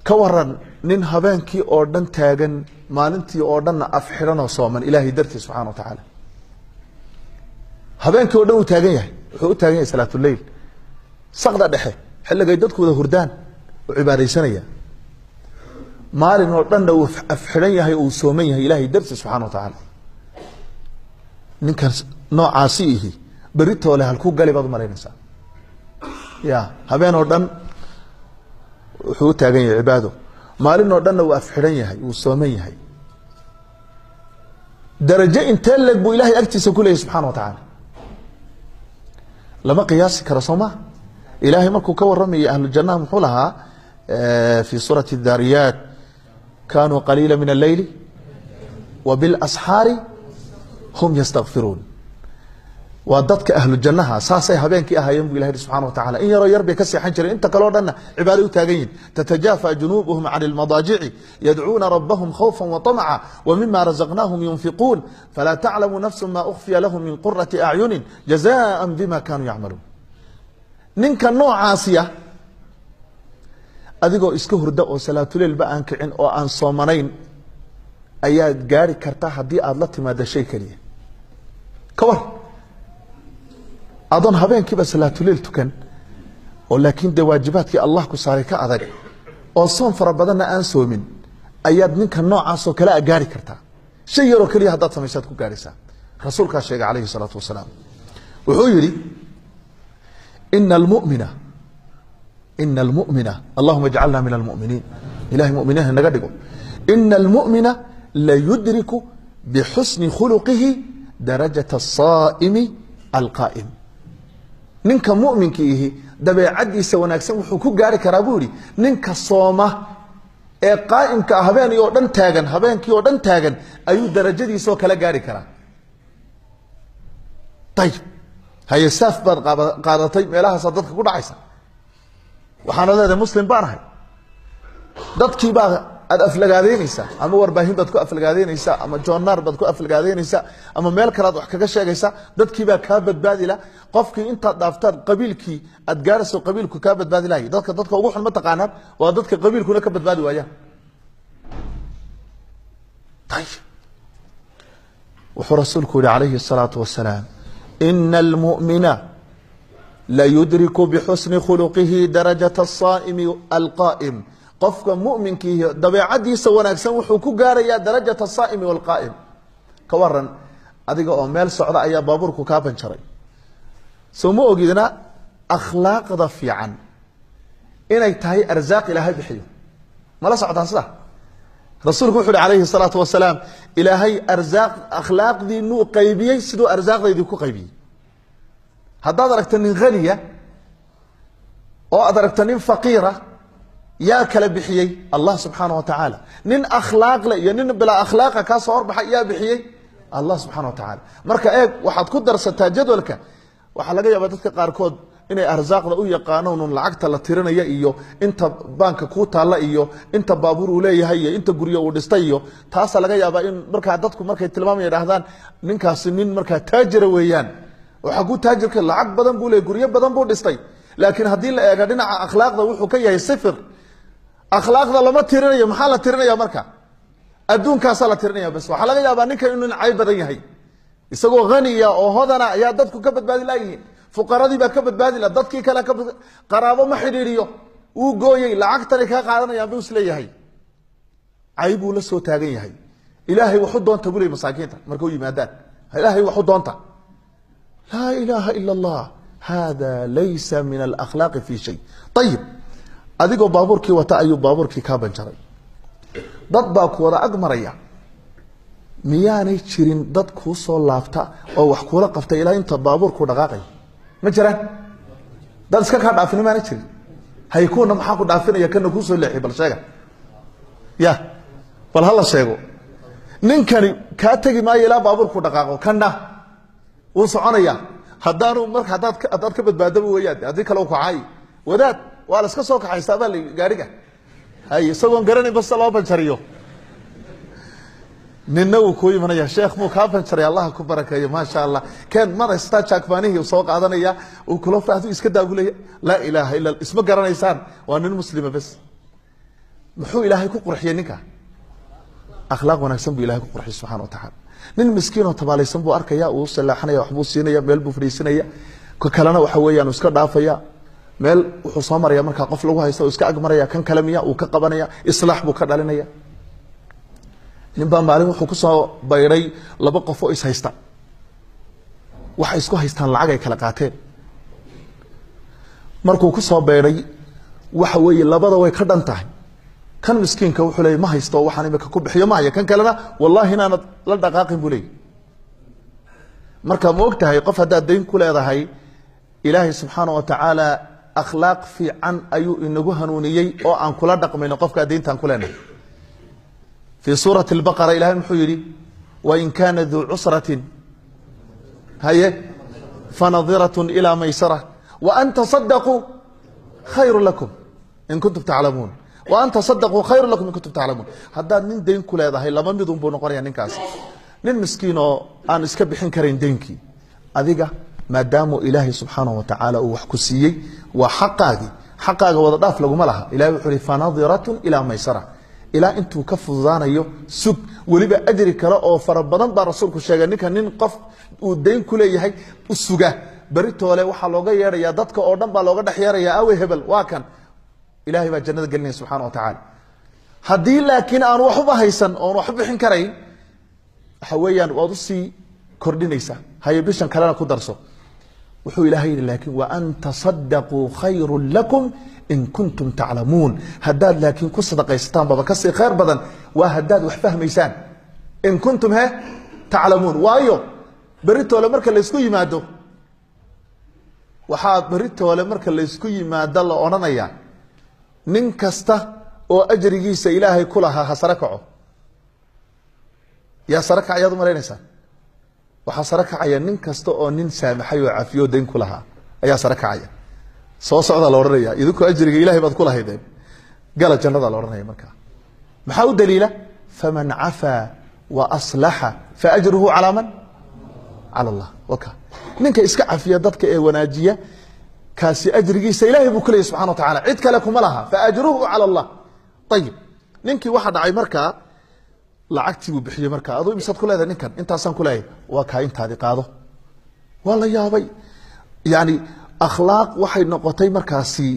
Ka waran nin habeenkii oo dhan taagan, maalintii oo dhanna af xidhan oo sooman Ilaahay dartii subxana wa tacaala. Habeenkii oo dhan uu taagan yahay, wuxuu u taagan yahay salaatuleyl, saqda dhexe xilligay dadku wada hurdaan uu cibaadaysanaya. Maalin oo dhanna uu af xidhan yahay oo uu sooman yahay Ilaahay dartii subxana wa tacaala. Ninkan noocaasi ihi beritoole halkuu gali baad umalaynaysaa? Ya habeen oo dhan wuxuu u taagan yahay cibaado, maalin oo dhanna uu af xidhan yahay, uu sooman yahay. Darajo intee leeg buu Ilahay agtiisa ku leeyahy subxana wa tacaala? Lama qiyaasi karo, soo ma? Ilahay markuu ka warramayay ahlu jannaha muxuu lahaa fi suurati Daariyaat? Kanuu qaliila min alleyli wa bilasxaari hum yastakfiruun. Waa dadka ahlu jannaha, saasay habeenkii ahaayeen bu ilah yihi subxana wa tacala. In yaroo yar bay ka seexan jireen, inta kaleo dhanna cibaaday u taagan yihin. Tatajaafa junuubuhum can ilmadaajici yadcuuna rabbahum khawfa waطamca wmima razaqnaahum yunfiquun falaa taclamu nafsu ma ukhfiya lahum min qurati acyunin jazaan bima kanuu yacmaluun. Ninka noocaasiya, adigoo iska hurda oo salaatuleilba aan kicin oo aan soomanayn ayaad gaari kartaa haddii aad la timaado shay keliya. Ka war adoon habeenkiiba salaatuleil tukan oo laakiin dee waajibaadkii Allah ku saaray ka adag oo soon fara badanna aan soomin, ayaad ninka noocaasoo kale a gaari kartaa. Shay yaroo keliya haddaad samaysaad ku gaaraysaa. Rasuulkaa sheegay calayhi salaatu wasalaam, wuxuu yidhi: ina almumina, ina almumina, allahuma ijcalna min almuminiin, ilahay muminiin naga dhigo, ina almumina layudriku bixusni khuluqihi darajat asaa'imi alqaa'im. Ninka muminka ihi dabeecadiisa wanaagsan wuxuu ku gaari karaa, buu yihi, ninka sooma ee qaa'imka ah, habeenii oo dhan taagan, habeenkii oo dhan taagan ayuu darajadiisoo kala gaari karaa. Ayib, haye, saaf baad qaadatay, meelahaasaa dadka ku dhacaysa, waxaana leedahay muslim baan ahay. Dadkii baa aad aflagaadeynaysaa, ama warbaahin baad ku aflagaadeynaysaa, ama joornaar baad ku aflagaadeynaysaa, ama meel kale aad wax kaga sheegaysaa. Dadkii baa kaa badbaadi la. Qofkii intaad dhaaftaan qabiilkii aad gaarayso, qabiilku kaa badbaadi lahay. Dadka ugu xun ma taqaanaan? Waa dadka qabiilkuna ka badbaadi waayaan. Ayib, wuxuu rasuulku yihi calayhi الsalaatu wasalaam: ina almu'mina layudriku bixusni khuluqihi darajat asaa'imi alqaa'im. Qofka muminkiihi dabeecadiisa wanaagsan wuxuu ku gaarayaa darajat asaa'imi walqaa'im. Ka waran adiga oo meel socda ayaa baabuurku kaa banjaray? Soo ma ogidna akhlaaqda fiican inay tahay arsaaq Ilaahay bixiyo? Mala socotaan sida rasuulku wuxu uhi calayhi salaatu wasalaam? Ilaahay arsaaq akhlaaqdiinuu qaybiyey siduu arsaaqdaydii ku qaybiyey. Haddaad aragto nin haniya oo aad aragto nin faqiira, yaa kala bixiyey? Allah subxaana wa tacaala. Nin akhlaaqle iyo nin bilaa akhlaaqa kaa soo horbaxay, yaa bixiyey? Allah subxana wa tacaala. Marka eeg, waxaad ku darsataa jadwalka. Waxaa laga yaabaa dadka qaarkood inay arsaaqda u yaqaanoon un lacagta la tirinaya iyo inta baanka kuu taalla iyo inta baabuur uu leeyahay iyo inta guryo uu dhistay, iyo taasaa laga yaabaa in markaa dadku markay tilmaamaya dhahdaan ninkaasi nin markaa taajira weeyaan. Waxaa ku taajirka lacag badan buu leeyay, guryo badan buu dhistay, laakiin haddii la eego dhinaca akhlaaqda wuxuu ka yahay sifir. Akhlaaqda lama tirinayo. Maxaa la tirinaya marka? Adduunkaasaa la tirinaya bas. Waxaa laga yaabaa ninkan inuu cayb badan yahay, isagoo haniya oo hodana ayaa dadku ka badbaadi laayihiin, fuqaradii baa ka badbaadi la, dadkii kale ka qaraabo ma xidhiidhiyo, wuu gooyey, lacagtanay kaa qaadanayaan buu isleeyahay, cayb buu la soo taagan yahay. Ilaahay waxu doonta buu ley masaakiinta marka u yimaadaan, Ilaahay waxu doonta. Laa ilaaha ila Allah, hada laysa min alakhlaaqi fi shay. Ayib, adigoo baabuurkii wata ayuu baabuurkii kaa banjaray, dad baa ku wada ag maraya. Miyaanay jirin dad kuu soo laabta oo wax kuula qabta ilaa inta baabuurku dhaqaaqay? Ma jiraan dad iska kaa dhaafini? Maana jirin. Hay, kuwana maxaa ku dhaafinaya, kana kuusoo leexi? Bal sheega ya, bal hala sheego. Ninkani kaa tegi maayo ilaa baabuurku dhaqaaqo, kana wuu soconaya. Haddaanu marka haddaad ka badbaadaba weeyaan, haddii kale u kacay. Wadaad waa la iska soo kaxaystaa baa la gaariga hay, isagoon garanayn basta loo banjariyo. Ninna wuu kuu imanaya: sheekh, muu kaa banjaray? Allaha ku barakeeyo, maasha Allah. Keen madaystaa jaakbaanihii soo qaadanaya, uu kula faahdu, iska daa buu leeya. Laa ilaaha illa, isma garanaysaan, waa nin muslima bes. Muxuu Ilaahay ku qurxiyey ninka? Akhlaaq wanaagsan buu Ilahay ku qurxiyey subxana wa tacaala. Nin miskiin oo tabaalaysan buu arkaya, uu salaaxanaya, waxbuu siinaya, meel buu fadhiisanaya. Ka kalena waxa weeyaan uu iska dhaafaya, meel wuxuu soo maraya markaa qof lagu haysta uu iska agmaraya, kan kale miya uu ka qabanaya, islaax buu ka dhalinaya. Nin baa maalin wuxuu kusoo bayray laba qof oo is haysta, waxay isku haystaan lacag ay kala qaateen. Markuu kusoo bayray waxa weeye labada way ka dhan tahay. Kan miskiinka wuxuu leeyay ma haysto waxaan imika ku bixiyo ma haya, kan kalena wallahi inaanad la dhaqaaqin buu leeyay. Marka ma og tahay qof haddaad dayn ku leedahay, Ilaahay subxaana wa tacaala akhlaaq fiican ayuu inagu hanuuniyey oo aan kula dhaqmayno qofkaa dayntaan ku leenahay. Fii suurati albaqara Ilahay muxuu yidhi? Wain kaana duu cusratin haye fanadiratun ilaa maysara waan tasadaquu khayru lakum in kuntum taclamuun, waan tasadaquu khayru lakum in kuntum taclamuun. Haddaad nin dayn ku leedahay, laba midun buu noqonaya ninkaasi: nin miskiin oo aan iska bixin karayn daynkii, adiga maadaamuu Ilaahay subxaanahu wa tacaala uu wax ku siiyey, waa xaqaagii, xaqaaga wada dhaaf laguma laha. Ilahay wuxuu ihi fanadiratun ilaa maysara, ilaa intuu ka fududaanayo sug. Weliba ajri kale oo fara badan baa rasuulku sheegay ninka nin qof uu dayn ku leeyahay u suga. Beritoole waxaa looga yeedhaya dadka oo dhan baa looga dhex yeeraya, awe hebel, waa kan. Ilahay baa jannada gelinaya subxana wa tacaala. Haddii laakiin aan waxuba haysan oon waxu bixin karayn, waxa weeyaan waad usii kordhinaysaa, haye bishan kalena ku darso. Wuxuu Ilahay yidhi laakiin waan tasadaquu khayru lakum in kuntum taclamuun. Haddaad laakiin ku sadaqaysataan baba kasii khayr badan, waa haddaad wax fahmaysaan. In kuntum he taclamuun. Waayo beritoole marka laysku yimaado, waxaa beritoole marka laysku yimaado la odhanayaa nin kasta oo ajrigiisa Ilaahay ku lahaa ha sare kaco. Yaa sare kacayaad u malaynaysaa? Waxaa sare kacaya nin kasta oo nin saamaxay oo cafiyo dayn ku lahaa ayaa sare kacaya. Soo socdaa la odhanaya, idinkoo ajriga Ilahay baad ku lahaydeen, gala jannada la odhanaya. Markaa maxaa u daliila? Faman cafaa wa aslaxa faajruhu calaa man? Cala Allah. Waka ninka iska cafiya dadka ee wanaajiya, kaasi ajrigiisa Ilahay buu ku leeyay subxana wa tacala, cid kale kuma laha. Faajruhu cala Allah. Ayib, ninkii waxaa dhacay markaa lacagtii buu bixiyey. Markaa aduu imisaad ku leedahay ninkan? Intaasaan ku leeyahay. Waa kaa, intaadi qaado. Waa la yaabay, yani akhlaaq waxay noqotay markaasi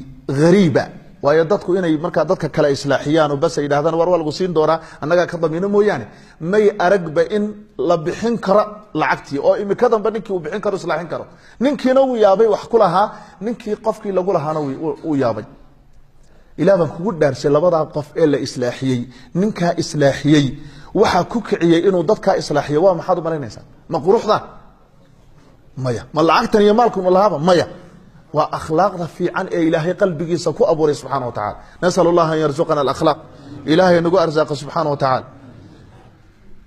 hariiba. Waayo dadku inay markaa dadka kale islaaxiyaan oo bas ay yidhahdaan war waa lagu siin doonaa, annagaa ka damiino mooyaane, may aragba in la bixin karo lacagtii oo imikadanba ninkii uu bixin karo, islaaxin karo. Ninkiina wuu yaabay wax ku lahaa, ninkii qofkii lagu lahaana uu yaabay. Ilah baan kugu dhaarshay, labadaa qof ee la islaaxiyey, ninkaa islaaxiyey waxaa ku kiciyey inuu dadkaa islaaxiyo waa maxaad u malaynaysaa? Ma quruxda? Maya. Ma lacagtan iyo maalkunu lahaaba? Maya. Waa akhlaaqda fiican ee Ilaahay qalbigiisa ku abuuray subxana wa tacala. Nasal allah an yarzuqana alakhlaaq. Ilaahay nagu arsaaqa subxaana wa tacaala.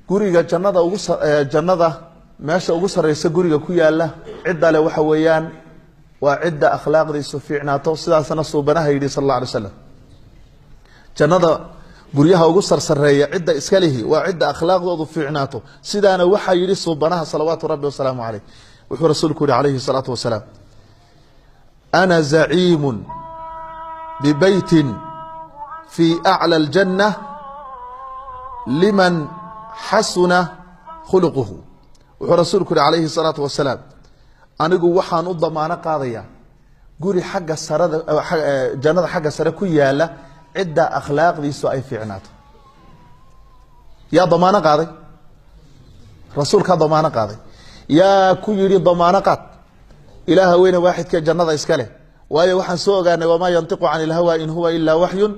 Guriga jannada ugu jannada meesha ugu sarreysa guriga ku yaala cidda le waxa weeyaan waa cidda akhlaaqdiisu fiicnaato. Sidaasna suubanaha yidhi sal alla alay slam, jannada guryaha ugu sarsareeya cidda iska lihi waa cidda akhlaaqdoodu fiicnaato. Sidaana waxaa yidhi suubanaha salawaatu rabbi wasalaamu caleyh. Wuxuu rasuulku yihi calayhi salaatu wasalaam: ana zaciimu bibeytin fii aclى اljanna liman xasuna khuluquhu. Wuxuu rasuulku yihi calayhi salaatu wasalaam: anigu waxaan u damaano qaadayaa guri xagga sarada jannada xagga sare ku yaala cidda akhlaaqdiisu ay fiicnaato. Yaa damaano qaaday? Rasuulkaa damaano qaaday. Yaa ku yidhi damaano qaad? Ilaaha weyne waaxidkee jannada iska leh. Waayo waxaan soo ogaanay wamaa yantiqu cani ilhawa in huwa ilaa waxyun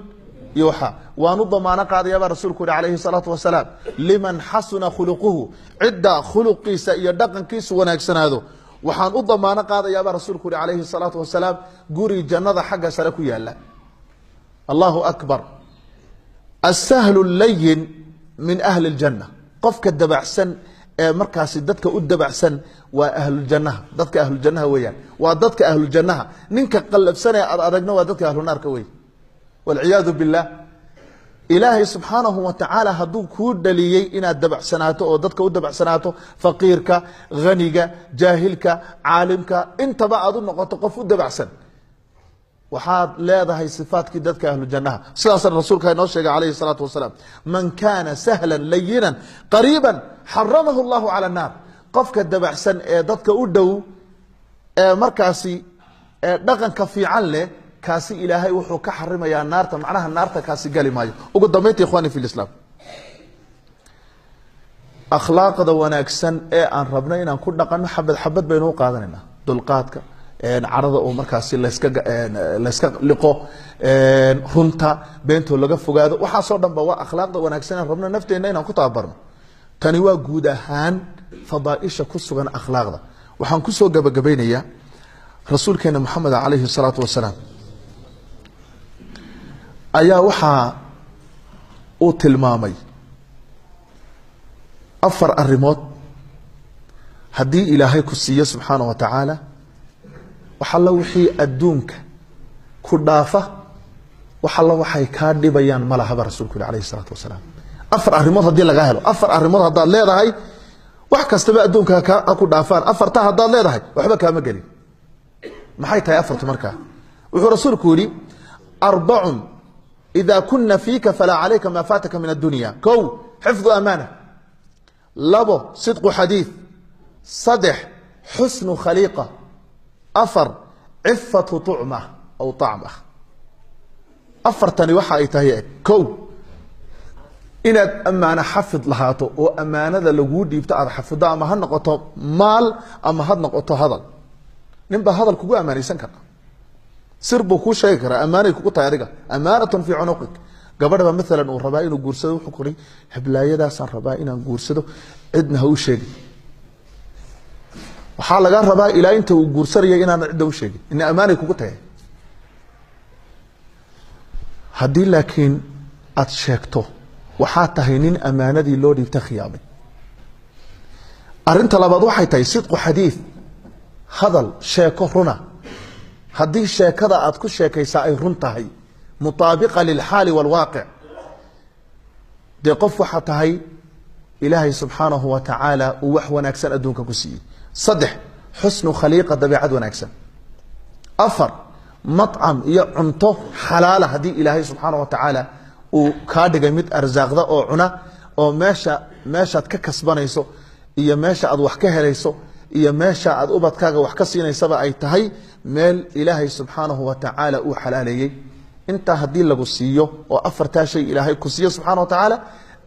yuuxa. Waan u damaano qaadaya baa rasuulku yihi calayhi salaatu wasalaam liman xasuna khuluquhu, cidda khuluqiisa iyo dhaqankiisu wanaagsanaado waxaan u damaano qaadayaa baa rasuulku yihi calayhi salaatu wasalaam guri jannada xagga sare ku yaala. Allahu akbar. Asahlu layin min ahli اljanna, qofka dabacsan ee markaasi dadka u dabacsan waa ahluljannaha, dadka ahluljannaha weeyaan, waa dadka ahluljannaha. Ninka qallafsanee ad adagna waa dadka ahlunaarka wey, walciyaadu billah. Ilaahay subxaanahu wa tacaala hadduu kuu dhaliyey inaad dabacsanaato oo dadka u dabacsanaato, faqiirka, haniga, jaahilka, caalimka, intaba aad u noqoto qof u dabacsan. Waxaad leedahay sifaadkii dadka ahlu jannaha. Sidaasna rasuulka inoo sheegay calayhi salaatu wasalaam, man kaana sahlan layinan qariiban xaramahu allahu cala annaar. Qofka dabacsan ee dadka u dhow ee markaasi ee dhaqanka fiican leh, kaasi ilaahay wuxuu ka xarimayaa naarta, macnaha naarta kaasi gali maayo. Ugu dambaynta, ikhwani fi lislaam, akhlaaqda wanaagsan ee aan rabno inaan ku dhaqanno xabad xabad baynu u qaadanaynaa. Dulqaadka, carada oo markaasi layska liqo, runta, beentoo laga fogaado, waxaasoo dhan ba waa akhlaaqda wanaagsan aan rabno nafteenna inaan ku tababarno. Tani waa guud ahaan fadaaisha ku sugan akhlaaqda. Waxaan kusoo gabagabaynayaa rasuulkeena Maxamed calayhi salaatu wasalaam ayaa waxaa uu tilmaamay 4 arrimood haddii ilaahay ku siiyo subxaana wa tacaala, wax alla wixii adduunka ku dhaafa, wax alla waxay kaa dhibayaan ma lahaba. Rasuulku yihi alayhi salaatu wasalaam, 4 arrimood haddii lagaa helo, 4 arrimood haddaad leedahay, wax kastaba adduunka ha ku dhaafaan, afarta haddaad leedahay waxba kaama gelin. Maxay tahay afartu markaa? Wuxuu rasuulku yihi, arbacun ida kuna fiika falaa calayka ma faataka min addunya. 1, xifdu amaana. 2, sidqu xadiid. 3, xusnu khaliiqa. 4, cifatu tucma aw طacma. Afartani waxa ay tahay, 1, inaad ammaano xafid lahaato oo ammaanada laguu dhiibto aad xafido, ama ha noqoto maal ama ha noqoto hadal. Nin baa hadal kugu ammaanaysan karaa, sir buu kuu sheegi karaa, ammaanay kugu tahay adiga, amaanatun fii cunuqik. Gabadh baa maalan uu rabaa inuu guursado, wuxuu kuri, heblaayadaasaan rabaa inaan guursado, cidna ha u sheegin. Waxaa laga rabaa ilaa inta uu guursanaya inaana cidda u sheegin, ina ammaanay kugu tahay. Haddii laakiin aad sheegto, waxaa tahay nin ammaanadii loo dhiibta khiyaamay. Arrinta labaad waxay tahay sidqu xadiid, hadal, sheeko runa. Haddii sheekada aad ku sheekaysaa ay run tahay, mutaabiqa lilxaali waalwaaqic, dee qof waxaa tahay ilaahay subxaanahu wa tacaala uu wax wanaagsan adduunka ku siiyey. 3, xusnu khaliiqa, dabeecad wanaagsan. 4, macam iyo cunto xalaala. Haddii ilaahay subxaana wa tacaala uu kaa dhigay mid arsaaqda oo cuna, oo meeshaad ka kasbanayso iyo meesha aad wax ka helayso iyo meesha aad ubadkaaga wax ka siinaysaba ay tahay meel ilaahay subxaanahu wa tacaala uu xalaaleeyey, intaa haddii lagu siiyo oo afartaa shay ilaahay ku siiyo subxana wa tacaala,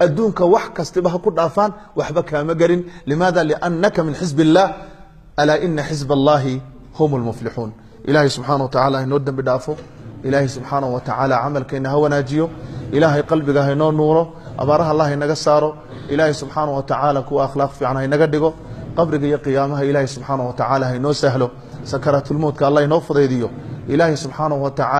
adduunka wax kastiba ha ku dhaafaan, waxba kaama gelin. Limaada? Liannaka min xisb illah. Alaa ina xisb allahi hum lmuflixuun. Ilaahay subxaana wa tacala hainoo dembi dhaafo. Ilaahay subxaanahu wa tacaala camalkeena ha wanaajiyo. Ilaahay qalbiga hainoo nuuro. Abaaraha allah inaga saaro. Ilaahay subxaana wa tacaala kuwa akhlaaq fiican hainaga dhigo. Qabriga iyo qiyaamaha ilaahay subxaana wa tacaala hainoo sahlo. Sakaraatulmowtka allah inoo fudaydiyo. Ilaahay subxaanahu wa tacala.